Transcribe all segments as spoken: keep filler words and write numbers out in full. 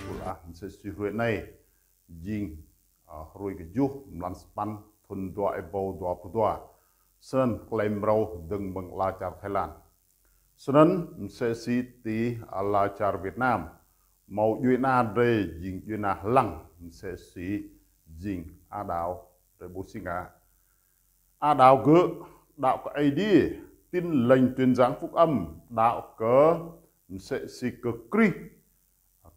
Pul ah, msĕ si hrơi anai, jing, ah, hrơi kơjuh, mlan sapăn, thun dua êbâo dua pluh dua. Snăn klei mrâo dơ̆ng mơ̆ng ala čar Thái Lan. Snăn msĕ si ti ala čar Việt Nam, mâo djuê ana drei jing djuê ana lăng, msĕ si jing Ả Đào drei ƀuh si ngă. Ả Đào gơ̆ đăo kơ Aê Diê, Tin Lành Truyền Giảng Phúc Âm, đăo kơ msĕ si kơ Krist,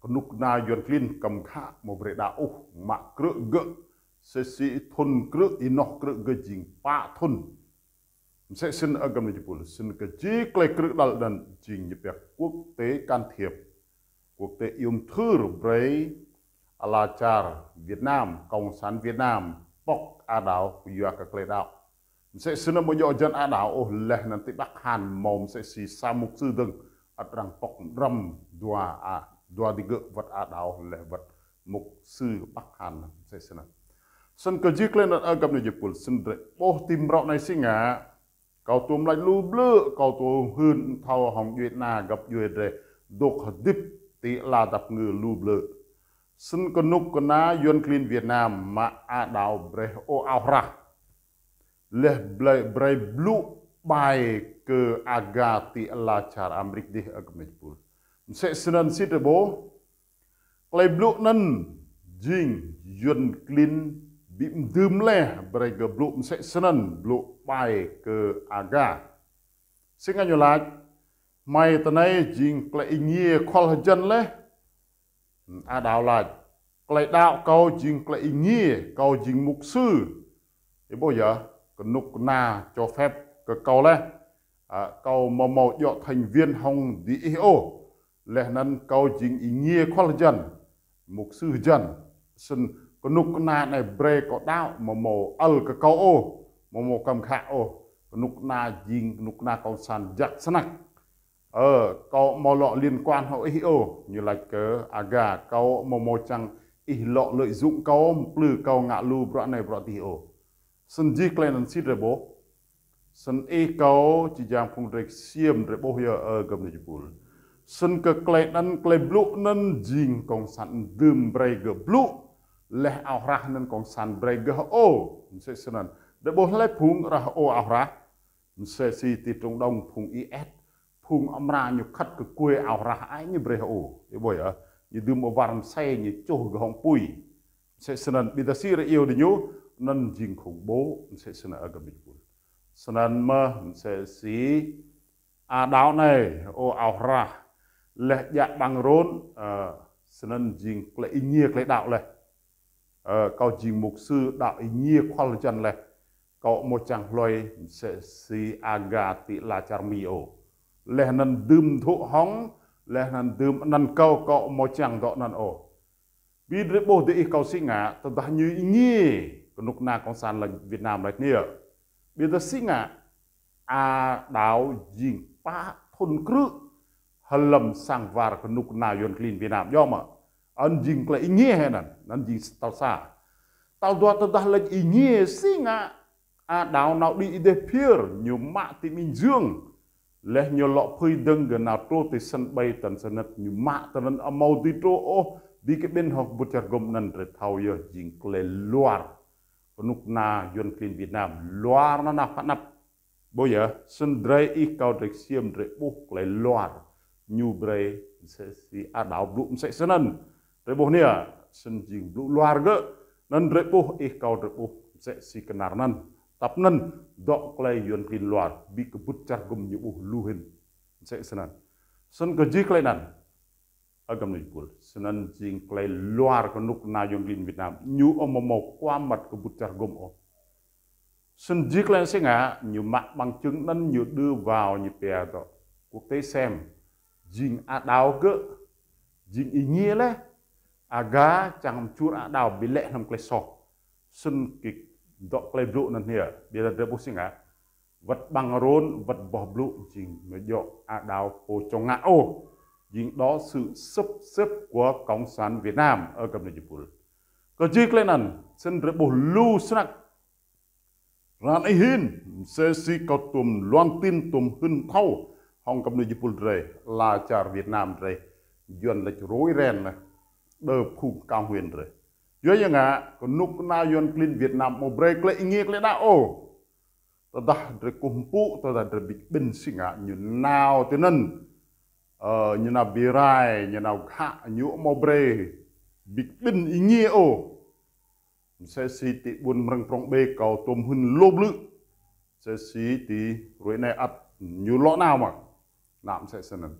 kơnuk kơna Yuăn klin kăm khă amâo brei đăo ôh, mă krư̆ gơ̆, msĕ si thun krư̆, ênoh krư̆ gơ̆ jing pă thun. Msĕ snăn ơ găp ni jơpul, snăn kơ jih klei krư̆ đăl anăn jing ñu pia quốc tế can thiệp, quốc tế ium thưr brei ala čar Việt Nam, Cộng sản Việt Nam, pŏk Ả Đào yua kơ klei đăo. Msĕ snăn amâo djŏ jăn Ả Đào ôh, leh anăn ti Bắc Hàn mâo msĕ si sa mục sư dơ̆ng, ăt arăng pŏk mđrăm dua, a, dua digơ̆ wăt Ả Đào leh wăt mục sư Bắc Hàn msĕ snăn. Snăn kơ jih klei anăn ơ găp ni jơpul, snăn drei ƀuh ti mrâo anai si ngă, kâo tuôm lač lu blư̆, kâo tuôm hưn thâo hŏng djuê ana găp djuê drei dôk hdĭp ti ala dap kngư lu blư̆. Snăn kơnuk kơna Yuăn klin Việt Nam mă Ả Đào brei ôh ao hrah. Leh brei, brei blŭ ƀai kơ aga ti ala čar Amêrik dih ơ găp ni jơpul. Msĕ snăn sĭt drei ƀuh, klei blŭ anăn jing Yuăn klin bi mdưm leh brei gơ̆ blŭ msĕ snăn blŭ ƀai kơ aga. Si ngă ñu lač, hmei ti anai jing klei êngiê khuăl hjăn leh. Ả Đào lač, klei đăo kâo jing klei êngiê, kâo jing mục sư. Ih ƀuh yơh, kơnuk kơna cho phép kơ kâo leh. A, kâo amâo mâo djŏ thành viên hŏng diih ôh. Leh anăn kâo jing êngiê khuăl hjăn, mục sư hjăn. Snăn kơnuk kơna anei brei kâo đăo, amâo mâo ăl kơ kâo ôh, amâo mâo kăm khă ôh. Kơnuk kơna jing kơnuk kơna cộng sản jăk snăk. Ơ, kâo amâo lŏ liên quan hŏng ih ôh, ñu lač kơ aga, kâo amâo mâo čiăng ih lŏ lợi dụng kâo, mplư kâo ngă lu bruă anei bruă dih ôh. Snăn jih klei anăn sĭt drei ƀuh. Snăn ih kâo či jang phung drei ksiêm drei ƀuh yơh ơ găp ni jơpul. Snăn kơ klei anăn klei blŭ anăn jing cộng sản mdưm brei gơ̆ blŭ. Leh ao hrah anăn cộng sản brei gơ̆ hơô. Msĕ snăn. Drei ƀuh hlei phung arăng hơô ao hrah. Msĕ si ti Trung Đông phung I S, phung amra ñu khăt kơ kuê ao hrah ai ñu brei hơô. Ih ƀuh yơh, ñu dưm ƀơ war msĕ ñu čuh gơ̆ hŏng pui. Msĕ snăn ƀiădah si rơ iêu diñu, anăn jing khủng bố, msĕ snăn ơ găp ni jơpul. Snăn mơh, msĕ si Ả Đào anei, hơô ao hrah, leh djă ƀăng rôn, ơ, snăn jing klei êngiê klei đăo leh. Ơ, kâo jing mục sư đăo êngiê khuăl hjăn leh. Kâo amâo čiăng hluê msĕ si aga ti ala čar Mi ôh. Leh anăn dưm dhŭ hŏng, leh anăn dưm anăn kâo, kâo amâo čiăng dŏ anăn ôh. Bi drei ƀuh diih kâo si ngă, tơdah ñu êngiê, kơnuk kơna cộng sản lač Việt Nam lač anei. Ƀiădah si ngă, Ả Đào jing pă thun krư̆ hlăm sang war kơnuk kơna Yuăn klin Việt Nam. Djŏ mơ̆? Anăn jing klei êngiê hĕ anăn, anăn jing tal sa. Tal dua tơdah lač êngiê si ngă, Ả Đào nao đĭ êdeh phiơr, ñu mă ti Bình Dương. Leh ñu lŏ phưi dơ̆ng gơ̆ nao truh ti sân bay Tân Sơn Nhất, ñu mă ti anăn amâo dưi truh ôh, bi kƀĭn hŏng kbŭt čar gŭm anăn drei thâo yơh jing klei luar. Kơnuk kơna Yuăn klin Việt Nam, luar nanao pha anăp. Ƀuh yơh, snăn drei ih kâo drei ksiêm drei ƀuh klei luar. Ñu brei msĕ si Ả Đào blŭ msĕ snăn. Drei ƀuh anei, snăn jing blŭ luar gơ̆. Anăn drei ƀuh ih kâo drei ƀuh msĕ si kơnar anăn. Tăp anăn dŏ klei Yuăn klin luar. Bi kbŭt čar gŭm ñu ƀuh lu hĭn. Msĕ snăn. Snăn kơ jih klei anăn. Ơ găp ni jơpul. Snăn jing klei luar kơnuk kơna Yuăn klin Việt Nam. Ñu amâo mâo kuăm măt kbŭt čar gŭm ôh. Snăn jih klei anăn si ngă, ñu mă bằng chứng anăn ñu đưa vào ñu pia dŏ quốc tế xem. Jing Ả Đào gơ̆, jing êngiê leh, aga čiăng mčur Ả Đào bi lĕ hlăm klei soh. Snăn kơ dŏ klei blŭ anăn hia, ƀiădah drei ƀuh si ngă. Wăt ƀăng rôn, wăt boh blŭ jing amâo djŏ Ả Đào pô čŏng ngă ôh. Jing đó sự sắp xếp của Cộng sản Việt Nam, ơ găp ni jơpul. Kơ jih klei anăn, snăn drei ƀuh lu snăk. Ran ih hĭn, msĕ si kâo tuôm loan tin tuôm hưn thâo, hŏng găp ni jơpul drei, ala čar Việt Nam drei, Yuăn lač rối ren leh. đơ phung cao nguyên drei. Yua ya ngă, kơnuk kơna Yuăn klin Việt Nam mơ̆ brei klei êngiê klei đaŏ ôh. Tơdah drei kơkuh pơpŭ, tơdah drei bi kƀĭn si ngă ñu nao tui anŭn. Ơ, ñu nao bi rai, ñu nao ghă, ñu mơ̆ brei bi kƀĭn êngiê ôh. Msĕ si ti ƀuôn Mrơ̆ng Prŏng B kâo tuôm hưn lu blư̆. Msĕ si ti ruai anai ăt ñu lŏ nao mơ̆. Nă msĕ snăn.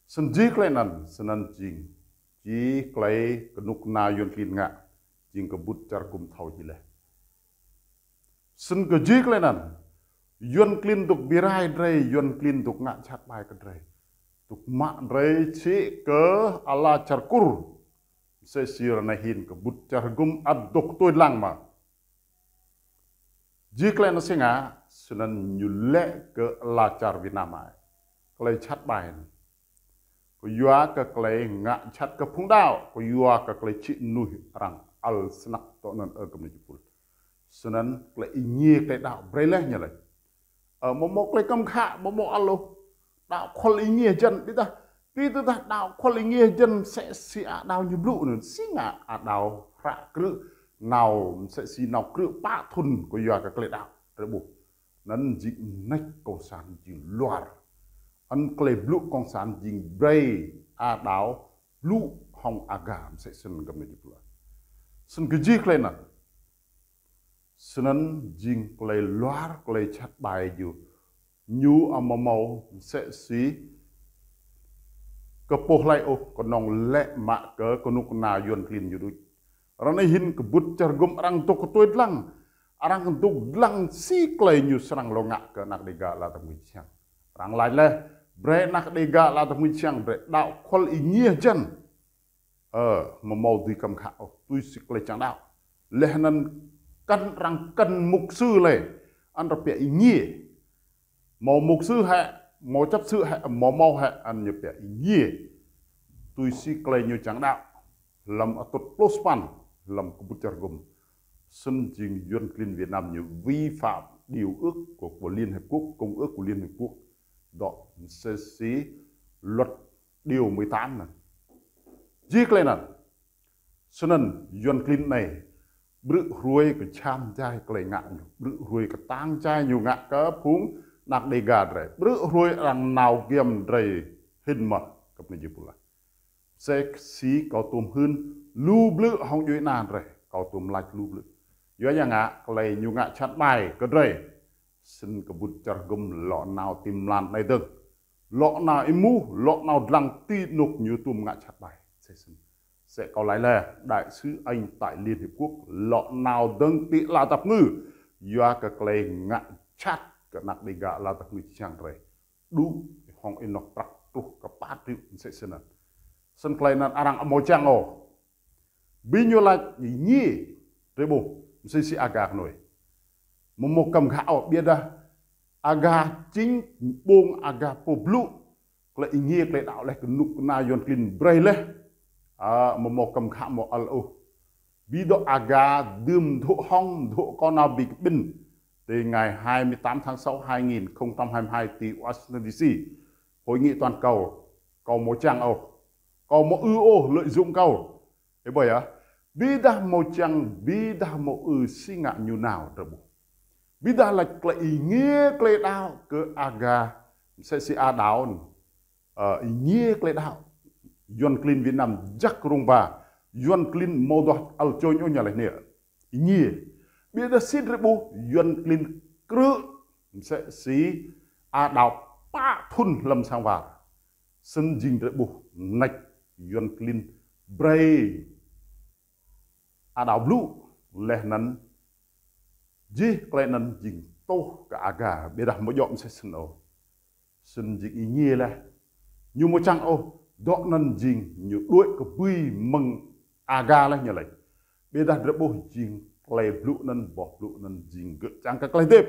Snăn jih klei anăn, snăn jing. Jih klei kơnuk kơna Yuăn klin ngă. Jing kơ ƀut čar gum thâo jih leh. Snăn kơ jih klei anăn. Yuăn klin dôk bi rai drei, Yuăn klin dôk ngă jhat ƀai kơ drei. Dôk mă drei čih kơ ala čar Kur. Msĕ si ră anai hĭn kơ ƀut čar gum ăt dôk tui dlăng mă. Jih klei anăn si ngă, snăn ñu lĕ kơ ala čar Việt Nam ai. Klei jhat ƀai anăn. Kơ yua kơ klei ngă jhat kơ phung đaŏ, kơ yua kơ klei čih mnuih arăng ăl snăk tơ anăn ơ gơmơi jơpul. Snăn klei êngiê klei đaŏ brei leh ñu leh. Ơ, mơ̆ mơ̆ klei kăm khă, mơ̆ mơ̆ ăl ôh. Đaŏ khul êngiê jăn, ƀiădah. Ƀiădah đaŏ khul êngiê jăn msĕ si a đao ñu blŭ anăn. Si ngă a đao hră krư̆ nao, msĕ si nao krư̆ pă thŭn kơ yua kơ klei đaŏ. Drei ƀuh. Anăn jing mnêč cộng sản jing luar. Anăn klei blŭ cộng sản jing brei a đao blŭ hŏng aga msĕ snăn gơmơi jơpul. Snăn kơ jih klei anăn. Snăn jing klei luar, klei jhat ƀai ñu. Ñu amâo mâo msĕ si kơ pô hlơi ôh kơnơ̆ng lĕ mă kơ kơnuk kơna Yuăn klin ñu đuč. Ră anai hĭn kơ ƀut čar gum arăng dôk kơ tui dlăng. Arăng dôk dlăng si klei ñu srăng lŏ ngă kơ anak Đêga ala tơmui čiăng. Arăng lač leh, brei anak Đêga ala tơmui čiăng, brei đaŏ khul êngiê jăn. Ơ, mơ̆ mâo dưi kăm khă ôh, tui si klei čang đaŏ. Leh anăn kăn arăng kăn mục sư leh, anăn arăng pia êngiê. Mâo mục sư hĕ, mâo chấp sự hĕ, mâo mâo hĕ, anăn ñu pia êngiê. Tui si klei ñu čang đaŏ. Hlăm atŭt pluh sapăn, hlăm kơ ƀut čar gum. Snăn jing Yuăn klin Việt Nam ñu vi phạm điều ước của, của Liên Hiệp Quốc, Công ước của Liên Hiệp Quốc. Dŏ msĕ si luật điều mười tám anăn. Jih klei anăn. Snăn Yuăn klin anei. Ƀrư̆ hruê kơ čăm jai klei ngă ñu. Ƀrư̆ hruê kơ tang jai ñu ngă kơ phung anak Đêga drei. Ƀrư̆ hruê arăng nao giăm drei hĭn mơ̆. Kơ pơnai jih pula. Msĕ si kâo tuôm hưn lu blư̆ hŏng djuê ana drei. Kâo tuôm lač lu blư̆. Yua ya ngă klei ñu ngă jhat ƀai kơ drei. Snăn kơ ƀut čar gum lŏ nao ti mlan anei dơ̆ng. Lŏ nao êmuh, lŏ nao dlăng ti anôk ñu tuôm ngă jhat ƀai. Msĕ snăn. Msĕ kâo lač leh, đại sứ Anh tại Liên Hiệp Quốc, lŏ nao dơ̆ng ti ala tăp ngư. Yua kơ klei ngă jhat kơ anak Đêga ala tăp ngư čiăng drei. Đu hŏng ênoh prăk truh kơ pă triệu msĕ snăn. Snăn klei anăn arăng amâo čiăng ôh. Bi ñu lač êngiê, drei ƀuh, msĕ si aga kơ nui. Mơ̆ mâo kăm khă ôh, ƀiădah aga jing ƀơ̆ng aga pô blŭ. Klei êngiê klei đaŏ leh kơnuk kơna Yuăn klin brei leh. A, mơ̆ mâo kăm khă mâo ăl ôh. Bi dŏ aga dưm dŏ hŏng, dŏ kâo nao bi kƀĭn. Ti ngày hai mươi tám tháng sáu hai nghìn không trăm hai mươi hai ti Washington D C. Hội nghị toàn cầu. Kâo mâo čiăng ôh. Kâo mâo ư ôh lợi dụng kâo. Ơ ƀơi ah. Ƀiădah mâo čiăng, ƀiădah mâo ư si ngă ñu nao drei ƀuh. Ƀiădah lač klei êngiê klei đaŏ kơ aga. Msĕ si a đaŏ anăn. Ơ, êngiê klei đaŏ. Yuăn klin Việt Nam jăk rông ba. Yuăn klin mâo duah ăl čôñ ôh ñu lač anei. Êngiê. Ƀiădah si drei ƀuh Yuăn klin krư̆ msĕ si a đaŏ pă thŭn hlăm sang war. Snăn jing drei ƀuh mnêč Yuăn klin brei a đaŏ blŭ leh anăn jih klei anăn jing tuh kơ aga ƀiădah mâo djŏ msĕ snăn ôh. Snăn jing êngiê leh. Ñu mâo čiăng ôh, dŏ anăn jing ñu đuĕ kơ bui mơ̆ng aga leh ñu lač. Ƀiădah drei ƀuh jing klei blŭ anăn, boh blŭ anăn jing gơ̆ čiăng kơ klei hdĭp.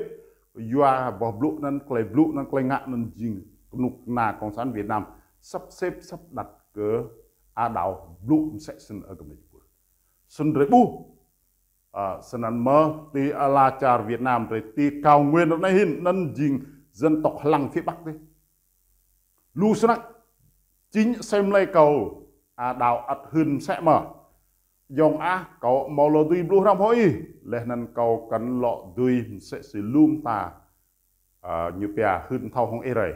Yua boh blŭ anăn, klei blŭ anăn, klei ngă anăn jing kơnuk kơna cộng sản Việt Nam sắp xếp sắp đặt kơ a đaŏ blŭ msĕ snăn ơ gơmơi jih pul. Snăn drei ƀuh. A, snăn mơ̆ ti ala čar Việt Nam drei ti cao nguyên ră anei hĭn anăn jing dân tộc Hlang phía Bắc dih. Lu snăk, chính asei mlei kâo, a, đaŏ ăt hưn msĕ mơ̆. Yŏng ah, kâo hmâo lŏ dưi blŭ hrăm hŏ ih, laih anŭn kâo kăn lŏ dưi msĕ si lŏm ta, ơ, ñu pia hưn thâo hŏng ih rai.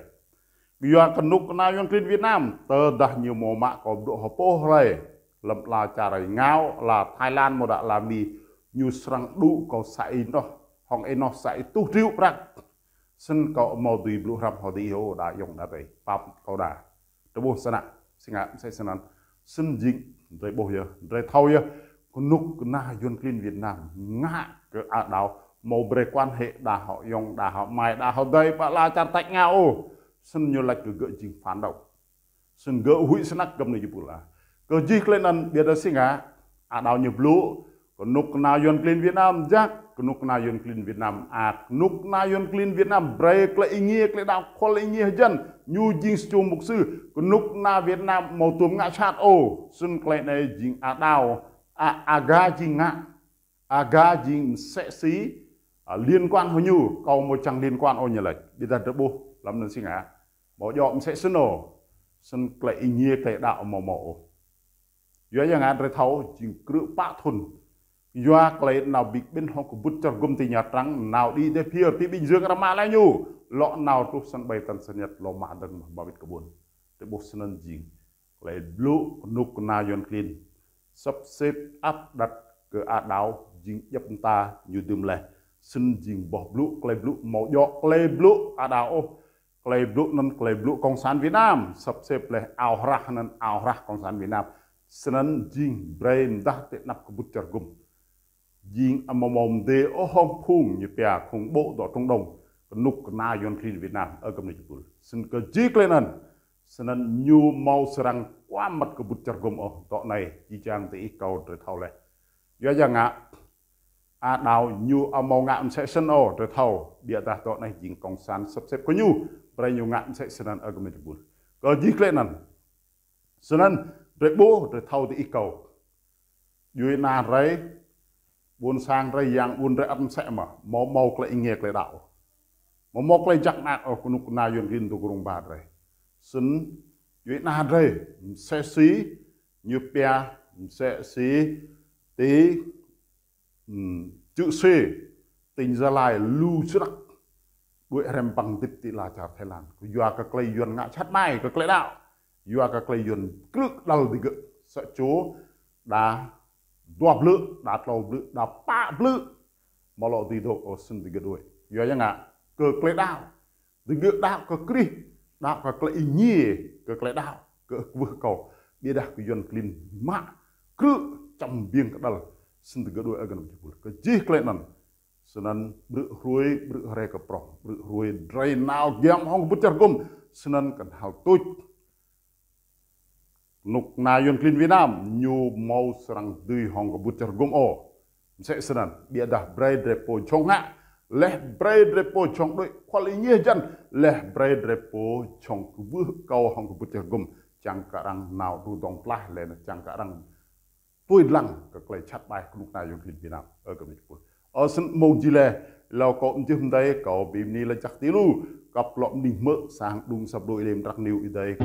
Yua kơnuk kơna Yuan klin Việt Nam, tơdah ñu hmâo mă kâo blŭ hơpô rai, lơ̆m ala čar rai ngao, ala Thái Lan hmâo đa ala Mi, ñu srăng đŭ kâo sa ih noh, hŏng ih noh sa ih tuh triu prăk. Snăn kâo hmâo dưi blŭ hrăm hŏ diih ôh, đa yŏng đa rai, pap kâo đa. Tơƀuh snă, si ngă, msĕ snăn. Snăn jing, drei ƀuh yơh, drei thâo yơh, kơnuk kơna Yuan klin Việt Nam, ngă kơ Ả Đào, hmâo brei quan hệ đa hŏ yŏng, đa hŏ amai, đa hŏ adơi, ƀă ala čar tač ngă ôh. Snăn ñu lač kơ gơ̆ jing phản động. Snăn gơ̆ huĭ snăk gơ̆ anai jih pul ah. Kơ jih klei anăn ƀiădah si ngă, Ả Đào ñu blŭ, kơnuk kơna Yuan klin Việt Nam, jak, kơnuk kơna Yuan klin Việt Nam, a, kơnuk kơna Yuan klin Việt Nam, brei klei êngiê, klei đăo, khul êngiê hơjăn, ñu jing sa čô mục sư, kơnuk kơna Việt Nam hmâo tuôm ngă sat ôh, snăn klei anei jing Ả Đào, a, Aga jing ngă, Aga jing msĕ si, a, liên quan hŏng ñu, kâo hmâo čang liên quan ôh ñu lač, ƀiădah drei ƀuh, lăm anăn si ngă, hmâo djŏ msĕ snăn ôh, snăn klei êngiê, klei đăo hmâo hmâo ôh. Yua yang ngă drei thâo jing krư̆ pă thŭn. Yua klei nao bi kƀĭn hŏng kơbŭt čar gŭm ti Nha Trang, nao đĭ Đê Phiêr, ti Bình Dương ră mă lĕ ñu. Lŏ nao truh sân bay Tân Sơn Nhất, lŏ mă dơ̆ng mă wĭt kơ ƀuôn. Drei ƀuh snăn jing klei blŭ kơnuk kơna Yuan klin. Sắp xếp áp đặt kơ Ả Đào jing djăp mta ñu dưm leh. Snăn jing boh blŭ, klei blŭ hmâo djŏ, klei blŭ Ả Đào ôh. Klei blŭ anăn klei blŭ Cộng sản Việt Nam, sắp xếp leh ao hrah anăn ao hrah Cộng sản Việt Nam. Snăn jing brei mdah ti anăp kơbŭt čar gŭm. Jing amâo mâo mdê ôh hŏng phung ñu pia khủng bố dŏ Trung Đông, kơnuk kơna Yuan klin Việt Nam, ơ găp anai jih pul. Snăn kơ jih klei anăn, snăn ñu hmâo srăng kuăm măt kơbŭt čar gŭm ôh, dŏ anei, jih jang ti ih kâo drei thâo leh. Yua yang ngă, Ả Đào ñu amâo ngă msĕ snăn ôh, drei thâo, ƀiădah dŏ anei jing Cộng sản sắp xếp kơ ñu, brei ñu ngă msĕ snăn ơ găp anai jih pul. Kơ jih klei anăn. Snăn, drei ƀuh, drei thâo ti ih kâo. Djuê ana drei, ƀuôn sang drei, yang ƀuôn drei ăt msĕ mơh, hmâo hmâo klei êngiê klei đăo. Hmâo hmâo klei jak mơak ôh kơnuk kơna Yuan klin dôk rông ba drei. Snăn, djuê ana drei, msĕ si, ñu pia, msĕ si, ti, Hmm, čư̆ sê, tỉnh Gia Lai lu snăk, đuĕ hrăm păng dĭp ti ala čar Thái Lan. Kơ yua kơ klei Yuan ngă sat mai, kơ klei đăo. Yua kơ klei Yuan krư̆ đăl digơ̆. Sa čô, đa dua blư̆, đa tlâo blư̆, đa pă blư̆. Hmâo lŏ dưi dôk ôh snăn digơ̆ đuĕ. Yua yang ngă, kơ klei đăo. Digơ̆ đăo kơ Krist, đăo kơ klei êngiê, kơ klei đăo, kơ kwưh kâo. Ƀiădah kơ Yuan klin mă, krư̆ čăm biêng kơđăl, snăn digơ̆ đuĕ ơ găp anai jih pul. Kơ jih klei anăn, snăn ƀrư̆ hruê, ƀrư̆ hrơi kơ prŏng, ƀrư̆ hruê drei nao giăm hŏng kơbŭt čar gŭm, snăn kăn hal tuč. Kơnuk kơna Yuan klin Việt Nam, ñu hmâo srăng dưi hŏng kơbŭt čar gŭm ôh. Msĕ snăn, ƀiădah brei drei pô jhŏng ngă, leh brei drei pô jhŏng đuĕ khul êngiê hơjăn, leh brei drei pô jhŏng kwưh kâo hŏng kơbŭt čar gŭm, čiăng kơ arăng nao đru dŏng plah, leh anăn čiăng kơ arăng tui dlăng kơ klei sat ƀai kơnuk kơna Yuan klin Việt Nam. Ơ găp anai jih pul. Ơ snăn mơ̆ng jih leh, hlâo kâo mjưh mdei, kâo bi mni lač jăk ti lu, kăp lŏ mđing hmư̆ sang đŭng săp đuĕ lĕ mdrak niu ih dei.